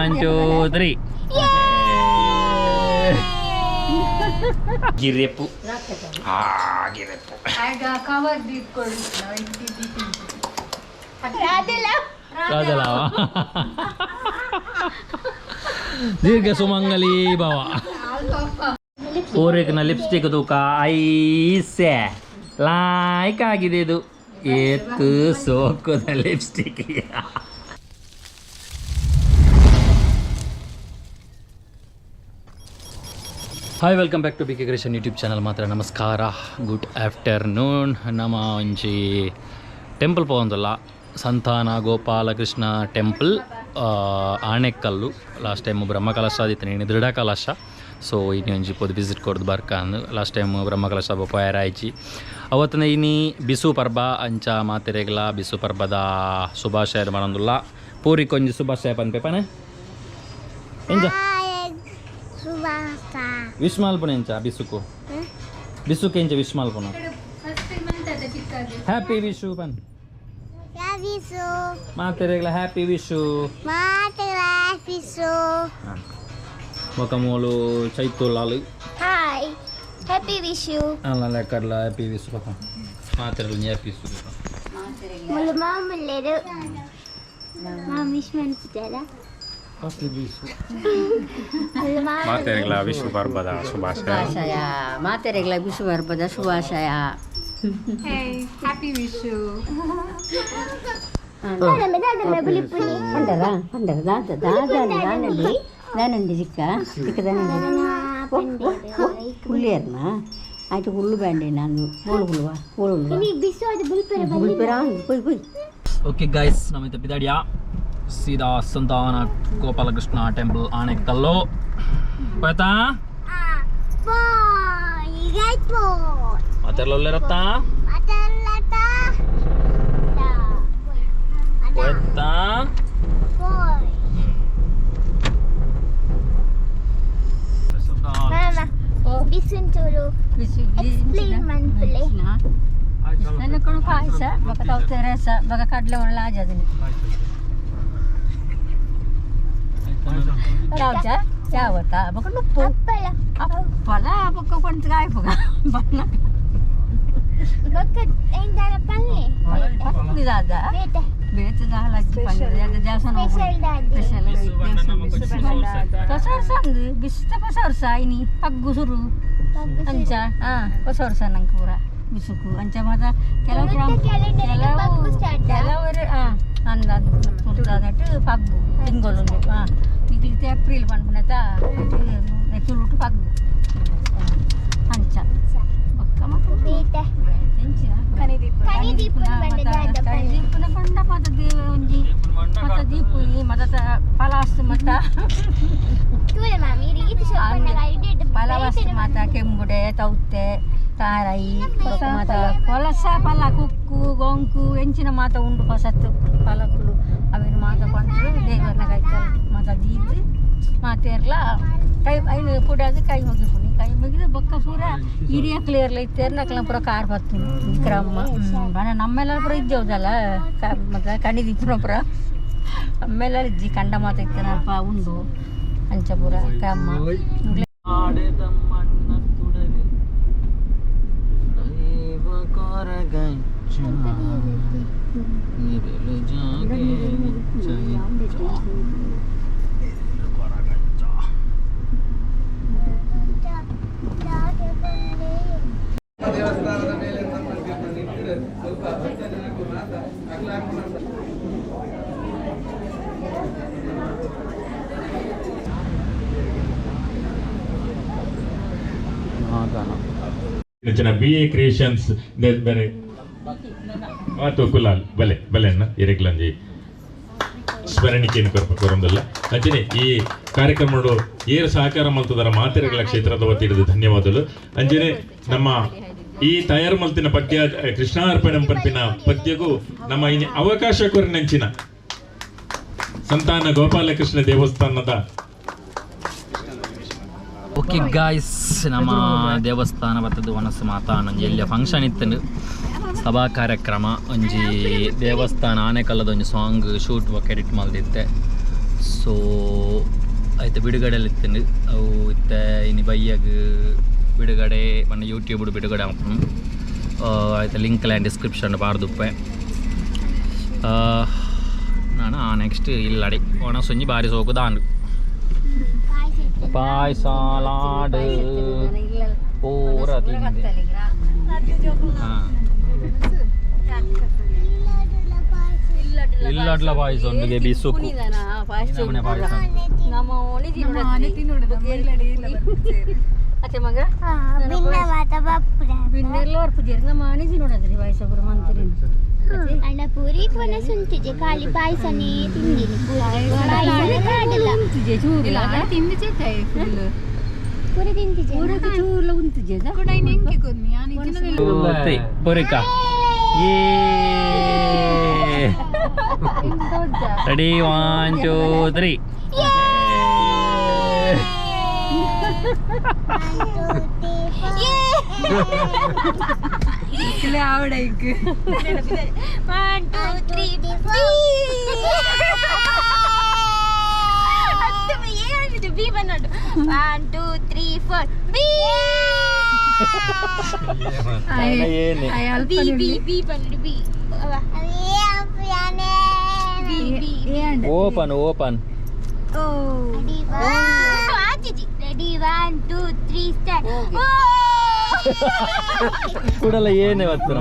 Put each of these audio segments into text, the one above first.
1 2 3 ಗಿರೆಪು ಆ ಗಿರೆಪು ಕವರ್ ರಾಜಲಾವ ದೀರ್ಘ ಸುಮಂಗಲಿ ಭವ. ಪೂರ್ವಿಕನ ಲಿಪ್ಸ್ಟಿಕ್ ತೂಕ ಐಸೆ ಲಾಯ್ಕ್ ಆಗಿದೆ ಇದು. ಏತ್ ಸೋಕುದ lipstick. Hi, welcome back to B K creation YouTube channel. ಮಾತ್ರ ನಮಸ್ಕಾರ, ಗುಡ್ ಆಫ್ಟರ್ನೂನ್. ನಮ್ಮ ಒಂಜಿ ಟೆಂಪಲ್ ಪೋವೊಂದುಲ್ಲ, Santhana Gopalakrishna temple, Anekallu. Last time Brahmakalasha ಆದಿತ್ತು, ಇನಿ ದೃಢ ಕಲಶ. ಸೊ ಇನಿ ಒಂಜಿ ಪೋದು ವಿಸಿಟ್ ಕೊರ್ದು ಬರ್ಕ ಅಂದ್. ಲಾಸ್ಟ್ ಟೈಮ್ ಬ್ರಹ್ಮಕಲಶ ಪೋಯೆರೆ ಆಯ್ಜಿ ಅವತ್ತನ. ಇನಿ ಬಿಸು ಪರ್ಬ, ಅಂಚ ಮಾತೆರೆಗ್ಲ ಬಿಸು ಪರ್ಬದ ಶುಭಾಶಯ ಮನೊಂದುಲ್ಲ. ಪೂರಿಕೊಂಜಿ ಶುಭಾಶಯ ಪನ್ಪೆ ಪನೆ ಎಂಚ? ವಿಶ್ ಮಲ್ಪುನ ಎಂಚ ಬಿಸುಕು? ಬಿಸುಕು ಎಂಚ ವಿಶ್ ಮಲ್ಪುನ? ಹ್ಯಾಪಿ ವಿಶು ಪನ್. ಮಾತೆರೆಗ್ಲ ಹ್ಯಾಪಿ ವಿಶು. ಬೊಕ ಮೂಲು ಚೈತುಲಾಲು. Hi, happy Vishu. ಅಲ್ಲ ಲೆಕ್ಕಡ್ಲ ಹ್ಯಾಪಿ ವಿಶು ಪಕ್ಕ ಮಾತೆರೆಗ್ಲ ಹ್ಯಾಪಿ ವಿಶು. ಮುಲು ಮಾಮೂಲೇರು ಮಾಮ ವಿಶ್ ಮನ್ಪುತ್ತಾರ. ಹ್ಯಾಪಿ ವಿಶು. ಮಾತೆರೆಗ್ಲ ವಿಶ್ವ ಪರ್ಬದ ಶುಭಾಶಯ. ಶುಭಾಶಯ ಮಾತೆರೆಗ್ಲ, ಬಿಸು ಪರ್ಬದ ಶುಭಾಶಯ. ಹ್ಯಾಪಿ ವಿಶು. ಪಂಡರ ಪಂಡರ ದಾದ ದಾದ ದಾನಂಡಿ ದಾನಂಡಿ ಚಿಕ್ಕ ಚಿಕ್ಕ ದಾನಂಡಿ ಕುಳ್ಳಿಯರ್ನ ಆಯ್ತು. ಹುಲ್ಲು ಬ್ಯಾಂಡಿ ನಾನು ಹೋಳು ಹುಳುವ ಹೋಳು ಹುಳುವ. ಬಿಸು ಅದು ಬುಲ್ಪೆರ. ಬುಲ್ಪೆರ ಪೊಯ್ ಪೊಯ್. ಓಕೆ ಗೈಸ್, ನಮ್ಮ ಪಿದಾಡಿಯಾ ಸೀದಾ ಸಂತಾನ ಗೋಪಾಲಕೃಷ್ಣ ಟೆಂಪಲ್ ಆಣೆಕಲ್ಲು. ಹೋಯ್ತಾ? ಮಾತೆರ್ಲ ಉಲ್ಲೇರತ್ತಾ? ಹೋಯ್ತಾ? ಬಿಸುಂಚೂರು ಎಕ್ಸ್ಪ್ಲೇನ್ ಮನ್ಪುಲೆ. ನನ್ನ ಕೊಡು ಪಾಯಸ ಬೊಕ ತೌತೆ ರಸ ಬೊಕ ಕಡಲೆ ಒಣ ಆಜಾದಿನಿ ರಾಜ ಯಾವತ್ತ ಬೊಕ ನುಪ್ಪು. ಅಪ್ಪಳ. ಅಪ್ಪಲ ಬೊಕ ಕೊಂತ ಕಾಯ್ಪುಗ ಬಣ್ಣ. ಬೊಕ್ಕ ಎಂದಾರ ಪಲ್ಲೆ. ಪಪ್ಪುನಿ ದಾದ. ಬೇತೆ. ಬೇತೆ ದಾಲ ಪಂಡ ದೇವಸ್ಥಾನ. ಸ್ಪೆಷಲ್ ದಾದೆ? ಸ್ಪೆಷಲ್ ಹೊಸ ವರ್ಷ ಅಂದು ಬಿಸ್ತ ಹೊಸ ವರ್ಷ ಇನಿ ಪಗ್ಗು ಸುರು ಅಂಚ. ಹೊಸ ವರ್ಷ ನಂಗೆ ಪೂರ ಬಿಸುಕು ಅಂಚ ಮಾತ ಕೆಲವು ತುಳುತ calendar ಡ್ ಕೆಲವು ಪಗ್ಗು start ಆ? ಕೆಲವರು ಅಂದಾಜು ತುಳುದಾದಟ್ಟು ಪಗ್ಗು ತಿಂಗಳು. ನಿಗ್ಲಿತ್ತೆ ಏಪ್ರಿಲ್ ಪನ್ಪುನೆತ ತುಳುಟು ಪಗ್ಗು ಅಂಚ ಬೊಕ್ಕ ಮಾತ ಬೇತೆ. ಎಂಚಿನ? ಕನಿದೀಪುನ ಪಂಡ ದಾದ ಪಂಡ? ಕನಿದೀಪುನ ಪಂಡ ಮಾತ ದೇವ ಒಂಜಿ ಮಾತ ದೀಪುನಿ ಮತ ಪಲಾಸ್ ಮತ. ತೂಲೆ ಮಾಮಿ ರೀತಿ ಶೋಪಣ್ಣಗ ಇಡೀ. ಪಲವಸ್ತು ಮಾತ ಕೆಂಬುಡೆ ತೌತೆ ತಾರೈ ಬೊಕ್ಕ ಮಾತ ಕೊಲಸ ಪಲ ಕುಕ್ಕು ಗೊಂಕು ಎಂಚಿನ ಮಾತ ಉಂಡು ಪಸತ್ತು ಪಲಕುಲು ಅವೆನ್ ಮಾತ ಕೊಂಡ್ರು ದೇವರ್ನ ಕೈತಲ್ ಮಾತ ದೀದ್ ಮಾತೆರ್ಲ ಕೈ ಐನು ಪುಡಾದ್ ಕೈ ಮುಗಿಪುನಿ. ಕೈ ಮುಗಿದು ಬೊಕ್ಕ ಪೂರ ಹಿರಿಯಕ್ಲು ಇತ್ತೇರ್ನ ಅಕ್ಲ ಪೂರ ಕಾರ್ ಬತ್ತುನಿ ಕ್ರಮ ಬಣ ನಮ್ಮೆಲ್ಲ ಪೂರ ಇಜ್ಜೌದಲ್ಲ ಮತ್ತೆ ಕಣಿದಿಪ್ಪುನ ಪೂರ ನಮ್ಮೆಲ್ಲ ಇಜ್ಜಿ ಕಂಡ ಮಾತ ಇತ್ತನಲ್ಪ ಉಂಡು ಅಂಚ ಪೂರ ಕ್ರಮ. ಆಡೆದ ಮಣ್ಣ ತುಡರೆ ದೈವ ಕೊರಗಜ್ಜ ನಿರೆಲು ಜಾಗೆ ಚೈಚ ನಿರೆಲು ಕೊರಗಜ್ಜ. ದೇವಸ್ಥಾನದ ಮೇಲೆ ನಮ್ಮ ನಿಟ್ಟಿರೆ ಸ್ವಲ್ಪ ಭಕ್ತ ಜನಕ್ಕೂ ಮಾತ ಅಗಲ. ಅಂಚಿನ ಬಿ ಎ ಕ್ರಿಯೇಷನ್ಸ್ ಬೇರೆ ಮಾತು ಕುಲಾಲ್ ಬಲೆ ಬಲೆ ಅಣ್ಣ ಇರೆಗ್ಲಂಜಿ ಸ್ಮರಣಿಕೆಯನ್ನು ಕೊರ್ಪ ಕೊರೊಂದಲ್ಲ. ಅಂಚನೆ ಈ ಕಾರ್ಯಕ್ರಮಡು ಏರು ಸಹಕಾರ ಮಲ್ತದರ ಮಾತೆರೆಗಳ ಕ್ಷೇತ್ರದ ವತಿಯಿಡಿದು ಧನ್ಯವಾದಗಳು. ಅಂಚನೆ ನಮ್ಮ ಈ ತಯಾರು ಮಲ್ತಿನ ಪದ್ಯ ಕೃಷ್ಣಾರ್ಪಣೆ ಪನ್ಪಿನ ಪದ್ಯಗೂ ನಮ್ಮ ಇನಿ ಅವಕಾಶ ಕೊರಿನಂಚಿನ ಸಂತಾನ ಗೋಪಾಲಕೃಷ್ಣ ದೇವಸ್ಥಾನದ ಓಕೆ ಗಾಯ್ಸ್, ನಮ್ಮ ದೇವಸ್ಥಾನ ಬರ್ತದೆ ವನಸು ಮಾತಾ. ಒಂಜಿ ಎಲ್ಯ ಫಂಕ್ಷನ್ ಇತ್ತು, ಸಭಾ ಕಾರ್ಯಕ್ರಮ. ಒಂಜಿ ದೇವಸ್ಥಾನ ಆನೆಕಲ್ಲದ ಒಂಜಿ ಸಾಂಗ್ ಶೂಟ್ ಬೊಕ್ಕ ಎಡಿಟ್ ಮಲ್ದಿತ್ತೆ. ಸೊ ಆಯ್ತು ಬಿಡುಗಡೆಯಲ್ಲಿ ಇತ್ತಂಡು ಅವು ಇತ್ತೆ ಇನಿ ಬಯ್ಯಗ್ ಬಿಡುಗಡೆ ಮನ್ನ ಯೂಟ್ಯೂಬ್ ಬಿಡುಗಡೆ ಆಪುಂಡು. ಆಯ್ತು ಲಿಂಕ್ ಎಲ್ಲ ಡಿಸ್ಕ್ರಿಪ್ಷನ್ ಪಾಡ್ದುಪ್ಪೆ. ನಾನು ನೆಕ್ಸ್ಟ್ ಇಲ್ಲಡಿ ಒಣ ಸುಂಜಿ ಬಾರಿ ಸೋಕು ದಾಂಡು ಪಾಯಸ ಲಾಡು ಪೂರ ತಿಂದೆ. ಹಾಂ, ಇಲ್ಲಡ್ಲ ಪಾಯಸ ಉಂಡುಗೆ ಬಿಸುಕು ನಮ್ಮನೆ ಪಾಯಸ. ಅತ್ತೆ ಮಗ ಬಿನ್ನೆಲ್ಲ ಬರ್ಪುಜೆರ್ ನಮ್ಮ ಆನೆ ತಿನ್ನೋಡದ್ರಿ ಪಾಯಸ ಪೂರ ಮಂತ್ರಿ. ಅಣ್ಣ ಪೂರಿ ಕೊನೆ ಸುಂತಿಜೆ ಖಾಲಿ ಪಾಯಸನೇ ತಿಂದಿನಿ, ಪಾಯಸನೇ ಕಾಡಿಲ್ಲ. ಉಂತುಜೆ ಚೂರು ತಿಂದಿಚೆ ಫುಲ್. ಪೂರಿ ತಿಂತಿಜೆ. ಪೂರಕ್ಕೆ ಚೂರ್ಲ ಉಂತುಜೆ. ಕೂಡ ಎಂಕೆ ಕೊರ್ನಿ ಯಾನ್ ಇತ್ತಿನ. ಪೂರಿಕ ಏ. Ready, 1 2 3. ಆವಡೈಕ್. 1 2 3 4. ಬಿ ಬಂದೋಡು. 1 2 3 4 ಬಿ. ಏನೇ ಬಿ ಬಿ ಬಿ ಬಂದೋಡು. B B B. Open open. Ready, 1 2 3 start. ಕೂಡಲ ಏನೇ ಬತ್ತು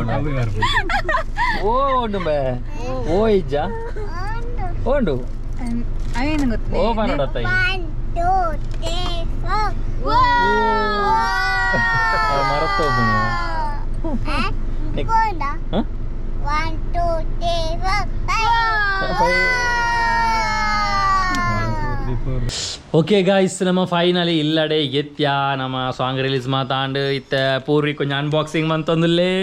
ಓ ಉಂಡು ಬೇ ಓ ಇಜ್ಜ ಉಂಡು. ಅವೇನು ಗೊತ್ತ? ಓಪನ್ ನೋಡತ್ತ. 1 2 3 4. ಮರತ್ತು ಓಪನ್. 1 2 3 4. ಓಕೆ ಗಾಯ್ಸ್, ನಮ್ಮ ಫೈನಲಿ ಇಲ್ಲಡೆ ಎತ್ಯ ನಮ್ಮ ಸಾಂಗ್ ರಿಲೀಸ್ ಮಾತಾಂಡು ಇತ್ತ ಪೂರ್ವಿ ಕೊಂಚ ಅನ್ಬಾಕ್ಸಿಂಗ್ ಮಂತೊಂದುಲ್ಲೇ.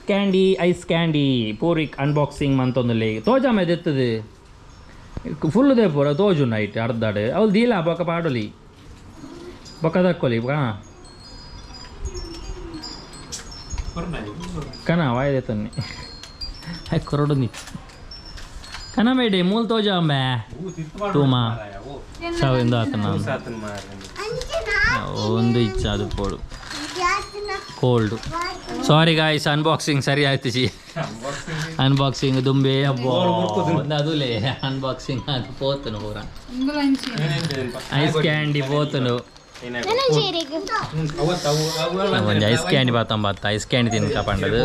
ಕ್ಯಾಂಡಿ, ಐಸ್ ಕ್ಯಾಂಡಿ ಪೂರ್ವಿಕ್ ಅನ್ಬಾಕ್ಸಿಂಗ್ ಮಂತೊಂದುಲ್ಲೇ. ತೋಜಾಮ ಎತ್ತದು ಫುಲ್ ದೇಪುರ ತೋಜು ನೈಟ್ ಅರ್ಧಾಡು ಅವಳು ದೀಲ ಬೊಕ ಪಾಡೊಲಿ ಬೊಕ ದಕ್ಕೊಲಿ ಹಾಂ ಕನ ವಾಯ್ದೆ ತನ್ನಿ ಕೊರಡು ನಿ ಕನ ಮೇಡೆ ಮೂಲ್ ತೋಜಾಂಬೆ ತೂಮಾ ಇಂದ ಆತನ ಒಂದು ಇಚ್ಛ ಅದು ಪೋಡು ಕೋಲ್ಡ್. ಸಾರಿ ಗಾಯ್ಸ್, ಅನ್ಬಾಕ್ಸಿಂಗ್ ಸರಿ ಆಯ್ತು. ಜಿ ಅನ್ಬಾಕ್ಸಿಂಗ್ ದುಂಬೆ ಅಬ್ಬೋ ಒಂದು ಅದುಲೇ ಅನ್ಬಾಕ್ಸಿಂಗ್ ಅದು ಪೋತನು ಪೂರ ಐಸ್ ಕ್ಯಾಂಡಿ ಪೋತನು. ಒಂಜಿ ಐಸ್ ಕ್ಯಾಂಡಿ ಬಾತಂಬತ್ತ ಐಸ್ ಕ್ಯಾಂಡಿ ತಿನ್ಕ ಪಂಡದು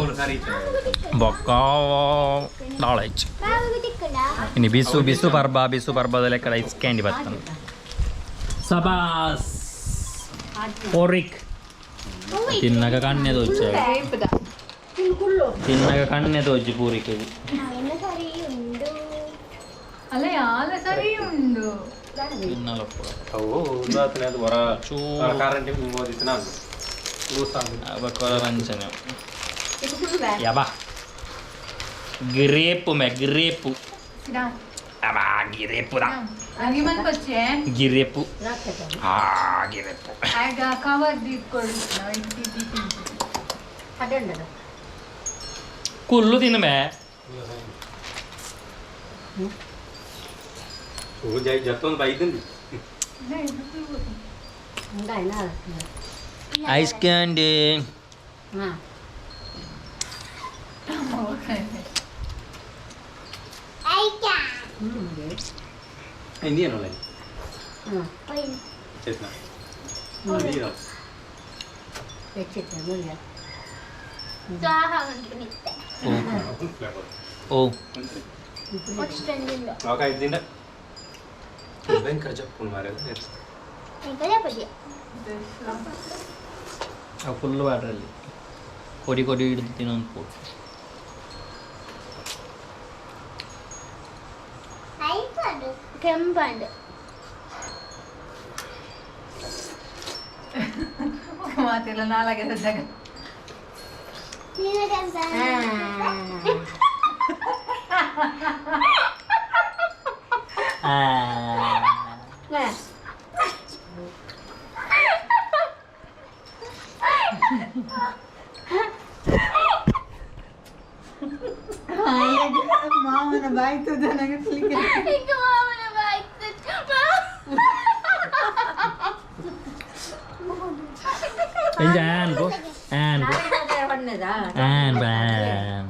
ಬೊಕ್ಕ ನಾಳೆಜ್ ಇನ್ನು ಬಿಸು ಬಿಸು ಪರ್ಬ ಬಿಸು ಪರ್ಬದ ಲೆಕ್ಕ ಐಸ್ ಕ್ಯಾಂಡಿ ಬರ್ತನ. ಸಬಾಸ್ ಪೊರಿಕ್ ತಿನ್ನಗ ಕಣ್ಣೆ ತೋಚ, ತಿನ್ನಗ ಕಣ್ಣೆ ತೋಜಿ ಪೂರಿಕೆ. ಅಲ್ಲ ಯಾಲ ಸರಿ ಉಂಡು. ತಿನ್ನಲಪ್ಪ ರಂಚನೆ ಯಬಾ ಗಿರೇಪು ಮೆ ಗಿರೇಪು ಅಬಾ ಗಿರೇಪು ದಾ. ಮನ್ಪಚ್ಚೆ. ಗಿರೇಪು ಆ ಗಿರೇಪು. ಆಗ ಕವರ್ ದೀಟ್ಕೊಡು. ಕುಲ್ಲು ತಿನ್ಮೆ. Ice candy. ಓ ಫುಲ್ ವಾಟ್ರಲ್ಲಿ ಕೊಡಿ ಕೊಡಿ ಹಿಡಿದು ತಿನ್ನೊಂದು ಪೋಟ್. ಕೆಂಪಂಡು. ಮಾತಿಲ್ಲ ನಾಲಾಗೆ ಸದ್ದಾಗ. ಮಾಮನ ಬಾಯ್ತದ ನನಗೆ ಮಾಮನ ಬಾಯ್ತದ. ಎಂಜ ಆನ್ ಪೋ ಆನ್ ಪೋ ಆನ್ ಬ್ಯಾನ್.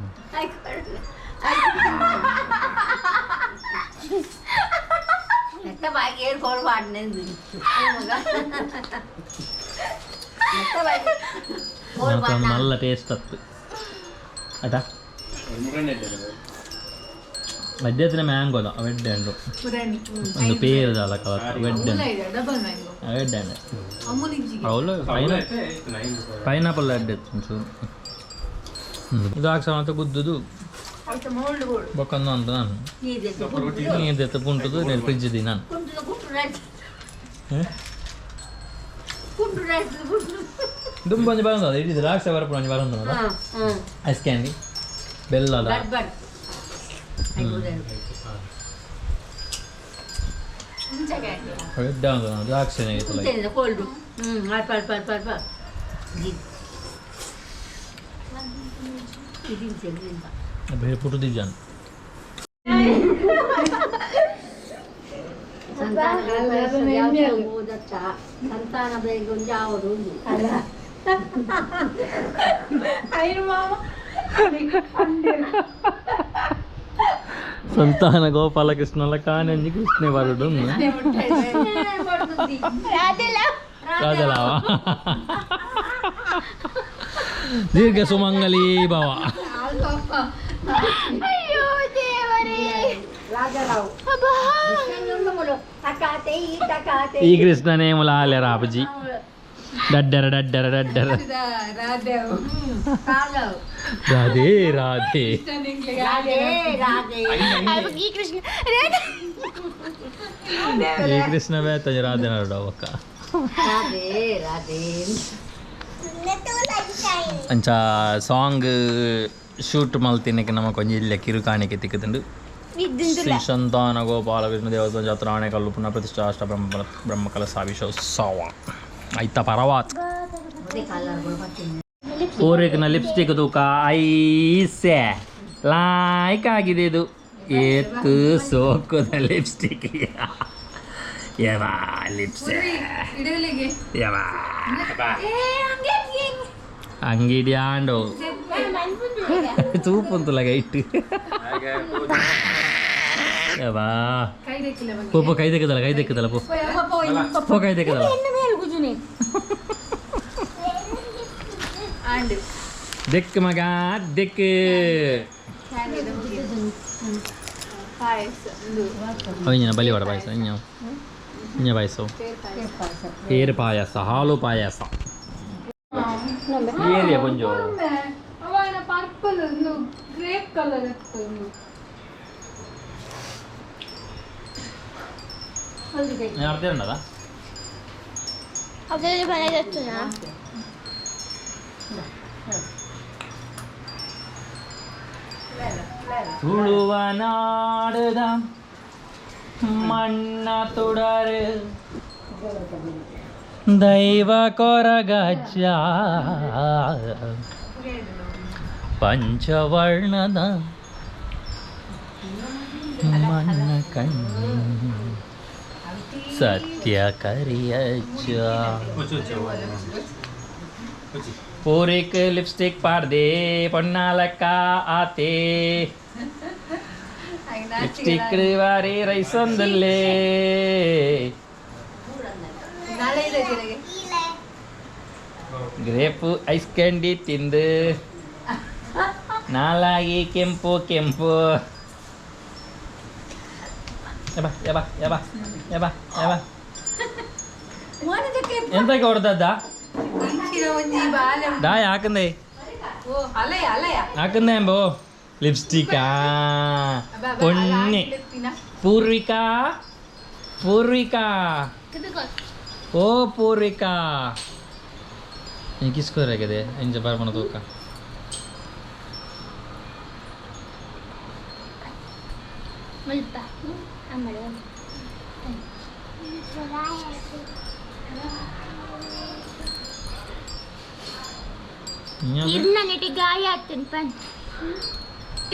మెత్త బాగా ఏరుకోడు వాడినది. మెత్త బాగా ಒಂದು ಮಲ್ಲ ಟೇಸ್ಟ್ ಅತ್ತು ಆಯ್ತಾ. ಮಧ್ಯದ ಮ್ಯಾಂಗೋದ ವೆಡ್ ಹಣ್ಣು ಒಂದು ಪೇರುದಲ್ಲ ಕಲರ್ ವೆಡ್ ಹಣ್ಣು. Double mango. ವೆಡ್ ಹಣ್ಣು. ಅಮ್ಮನಿಜ್ಜಿಗೆ. ಅವಳು ಪೈನಾಪಲ್ ಲಡ್ಡು ಇತ್ತು ಒಂಚೂರು. ಇದು ಹಾಕ್ಸ ಗುದ್ದುದು. ಅಲ್ಪ ಮೋಲ್ಡ್ ಬೋಡು. ಬೊಕ್ಕಂದು ಅಂತ ನಾನು ನೀರು ಎತ್ತು ಪುಂಟುದು ನೀರು ಫ್ರಿಜ್ the ನಾನು. ದುಂಬು ಒಂಜಿ ಬರಂದು ಅದು ಇಡೀ ದ್ರಾಕ್ಷಿ ಬರಪುಣ ಒಂಜಿ ಬರಂದು ಐಸ್ ಕ್ಯಾಂಡಿ ಬೆಲ್ಲದ. ರೆಡ್ ದ್ರಾಕ್ಷಿನೇ ಇತ್ತಲ್ಲ. ಕೋಲ್ಡು ಅಲ್ಪ ಅಲ್ಪ ಅಲ್ಪ ಅಲ್ಪ. ಬೇರೆ ಪುಟ್ಟುದಿದ್ದಾನೆ. ಸಂತಾನ ಬೇಗ ಒಂಜಿ ಆವಡು ಉಂಡು. ಐರು ಮಾಮ. ಸಂತಾನ ಗೋಪಾಲಕೃಷ್ಣಲ ಕಾನಂಜಿ ಕೃಷ್ಣೆ ಬರುಡು. ರಾಜಲಾವ ದೀರ್ಘ ಸುಮಂಗಲಿ ಭವ. ಅಯ್ಯೋ ದೇವರೇ. ಅಬ್ಬಾ. ಈ ಕೃಷ್ಣನೇ ಮುಲಾಲೆ ರಾಬಜಿ ಡಡ್ಡರ ಡಡ್ಡರ ಡಡ್ಡರ. ರಾಧೆ. ರಾಧೆ ರಾಧೆ. ಅವಾಗ ಈ ಕೃಷ್ಣ ರಾಧೆ. ಈ ಕೃಷ್ಣ ಬೇತ ರಾಧೆ ನಡುವ ಒಕ್ಕ. ರಾಧೆ ರಾಧೆ. ಅಂಚ ಸಾಂಗ್ ಶೂಟ್ ಮಲ್ತಿನಕ್ಕೆ ನಮ್ಮ ಕೊಂಚ ಇಲ್ಲ ಕಿರುಕಾಣಿಕೆ ತಿಕ್ಕುದುಂಡು. ಶ್ರೀ ಸಂತಾನ ಗೋಪಾಲಕೃಷ್ಣ ದೇವಸ್ಥಾನ ಜಾತ್ರಾ ಆಣೆಕಲ್ಲು ಪುನಃ ಪ್ರತಿಷ್ಠಾ ಅಷ್ಟ ಬ್ರಹ್ಮ ಬ್ರಹ್ಮಕಲಶಾಭಿಷೋತ್ಸವ ಐತ ಪರವಾತ್. ಪೂರ್ವಿಕನ ಲಿಪ್ಸ್ಟಿಕ್ ತೂಕ ಐಸೆ ಲಾಯ್ಕ್ ಆಗಿದೆ ಇದು. ಏತು ಸೋಕುದ ಲಿಪ್ಸ್ಟಿಕ್ ಯವಾ ಲಿಪ್ಸ್. ಇಡಲಿಗೆ. ಯವಾ ಅಂಗಿಡ್ಯಾಂಡು ತೂಪುಂತುಲಗ ಇಟ್ಟು ಯವಾ. ಕೈ ದಕ್ಕಿಲ್ಲ. ಪೋ ಪೋ, ಕೈ ದಕ್ಕದಲ್ಲ, ಕೈ ದಕ್ಕದಲ್ಲ, ಪೋ ಪೋ, ಕೈ ದಕ್ಕದಲ್ಲ. ಆಂಡ್ ದಿಕ್ ಮಗ ದಿಕ್. ಪಾಯಸ ಒಂದು. ಅವಿഞ്ഞ ಬಲಿವಾಡ ಪಾಯಸ ಇഞ്ഞ ಇഞ്ഞ ಪಾಯಸ ಪೇರು ಪಾಯಸ ಹಾಲು ಪಾಯಸ ಏರಿಯ ಕೊಂಚ. ಅವನ ಪರ್ಪಲ್ ಒಂದು ಗ್ರೇಪ್ ಕಲರ್ ಇತ್ತು ಒಂದು. ಅರ್ಧ ಉಂಡದ. ಅದರಲ್ಲಿ ಮನೆಗೆ. ತುಳುವ ನಾಡುದ ಮಣ್ಣ ತುಡರು ದೈವ ಕೊರಗಜ್ಜ ಪಂಚವರ್ಣದ ಮಣ್ಣ ಕಣ್ಣು ಸತ್ಯ ಕರಿಯಜ್ಜ. ಪೂರಿಕ್ ಲಿಪ್ಸ್ಟಿಕ್ ಪಾಡ್ದೆ ಪೊನ್ನಾಲಕ್ಕ ಆತೆ ಲಿಪ್ಸ್ಟಿಕ್ ವಾರಿ ರೈಸ್ ಒಂದಲ್ಲೇ. ಗ್ರೇಪ್ ಐಸ್ ಕ್ಯಾಂಡಿ ತಿಂದು ನಾಲಾಗಿ ಕೆಂಪು ಕೆಂಪು. ಯಬ ಯಬ ಯಬ ಯಬ ಯಬ. ಎಂತಕ್ಕೆ ಹೊಡೆದದ್ದ? ಇಂಚಿನ ಒಂಜಿ ಬಾಲೆ. ದಾಯ ಹಾಕಂದೆ. ಓ ಅಲಯ ಅಲಯ. ಹಾಕಂದೆ ಎಂಬೋ ಲಿಪ್ಸ್ಟಿಕ್ಕಾ ಪೊನ್ನೆ. ಪೂರ್ವಿಕಾ ಪೂರ್ವಿಕಾ ಓ ಪೂರ್ವಿಕಾ ಕಿಸ್ಕೋರಾಗಿದೆ ಎಂಜ ಬರ್ಪಣ ತೂಕ. ಮುಲ್ಪ ಅಮ್ಮಡು. ಇರ್ನನೆಟಿ ಗಾಯ ಹತ್ತನು ಬನ್,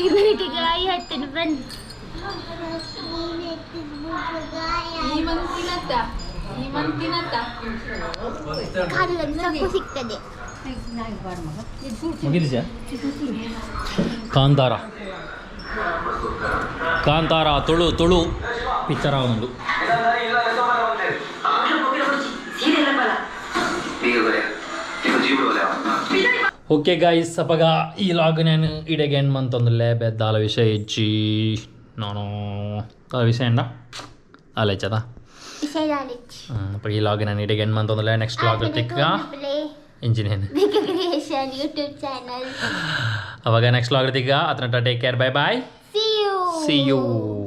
ಇರ್ನನೆಟಿ ಗಾಯ ಹತ್ತನು ಬನ್. ಈ ಮಂತಿನತ್ತ. ಕಾಲದಲ್ಲಿ ಸೊಪ್ಪು ಸಿಗ್ತದೆ. ಮುಗಿದಿದ್ಯಾ? ಕಾಂತಾರ, ಕಾಂತಾರ ತುಳು ತುಳು ಪಿಕ್ಚರ್ ಆವೊಂದುಂಡು. ಓಕೆ ಗಾಯ್ಸ್, ಅಪಗ ಈ ಲಾಗ್ ನಾನು ಇಡೆಗೆ ಎಂಡ್ ಮಂತೊಂದುಲ್ಲೆ. ಬೆದ್ದಾಲ ವಿಷಯ ಹೆಚ್ಚಿ ನಾನು ದಾಲ ವಿಷಯ ಎಂಡ ಆಲೇಚದ. ವಿಷಯ ನಾಲೆಜ್. ಅಪ್ಪ ಈ ಲಾಗ್ ನಾನು ಇಡೆಗೆ ಎಂಡ್ ಮಂತೊಂದುಲ್ಲೆ. ನೆಕ್ಸ್ಟ್ ಲಾಗ್ ತಿಕ್ಕ engineer big creation YouTube channel. ಅವಾಗ ನೆಕ್ಸ್ಟ್ ಲಾಗ್ ತಿಕ್ಕ. ಅತನ take care, bye bye. See you. See you.